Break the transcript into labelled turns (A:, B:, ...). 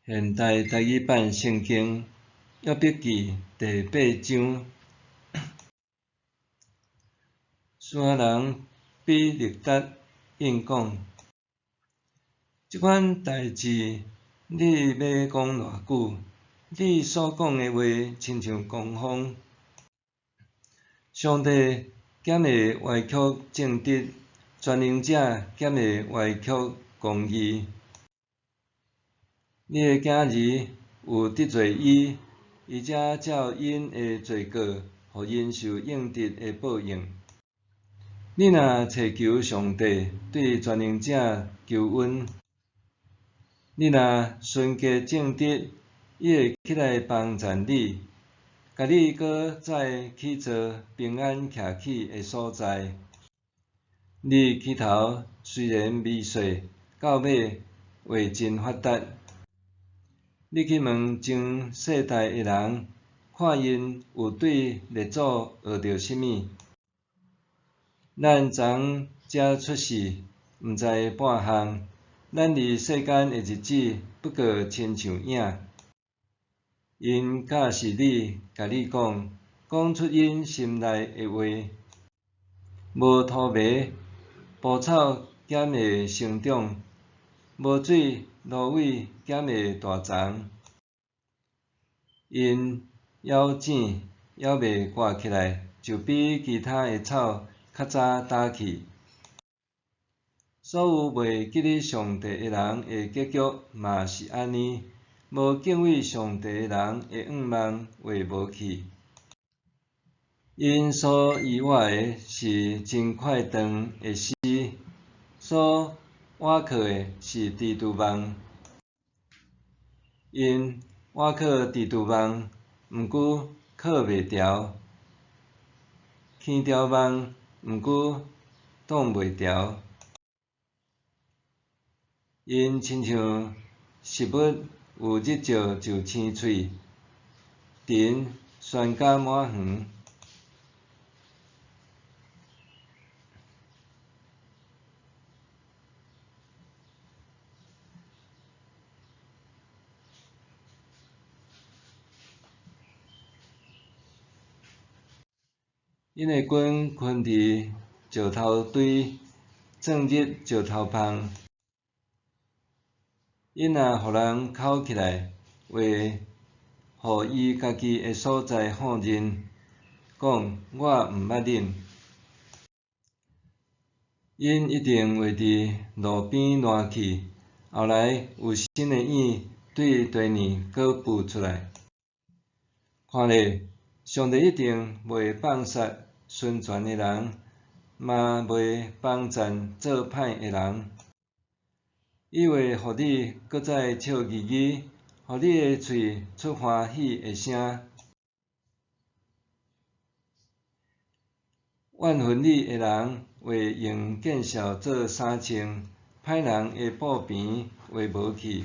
A: 现代台语版圣经约伯记第八章。书亚人比勒达应讲：这款代志你欲讲偌久？你所讲的话亲像狂风。上帝敢会歪曲正直？全能者敢会歪曲公义？你的囝儿有得罪伊，伊才照𪜶的罪过，予𪜶受应得的报应。你若揣求上帝，对全能者求恩，你若纯洁正直，伊会起来帮赞你，共你阁再起造平安徛起的所在。你起头虽然微细，到尾会真发达。你去问前世代的人，看𪜶有对列祖学著啥物？咱昨才出世，毋知半项；咱伫世间的日子，不过亲像影。𪜶教示你，共你讲，讲出𪜶心内的话。无塗糜，蒲草敢会生长？无水，芦苇敢会大丛？𪜶犹茈，犹未挂起来，就比其他的草较早焦去。所有袂记得上帝的人的结局嘛是按呢，无敬畏上帝的人的愿望会无去。𪜶所遗倚的是真快断的丝，所倚靠的是蜘蛛网。𪜶倚靠蜘蛛网，毋过靠袂牢；牵牢网，毋过挡袂牢。𪜶亲像植物有日照就生穗，藤旋甲满园。𪜶的军困伫石头堆，钻入石头缝。𪜶若予人囥起来，会予伊家己的所在放任，讲我毋捌恁。𪜶一定会伫路边烂去，后来有新的影对地面阁浮出来。看咧，上帝一定袂放杀顺全的人，嘛袂帮赞做歹的人。伊会予你阁再笑嘻嘻，予你的喙出欢喜的声。怨恨你的人会用见笑做衫穿，歹人的布棚会无去。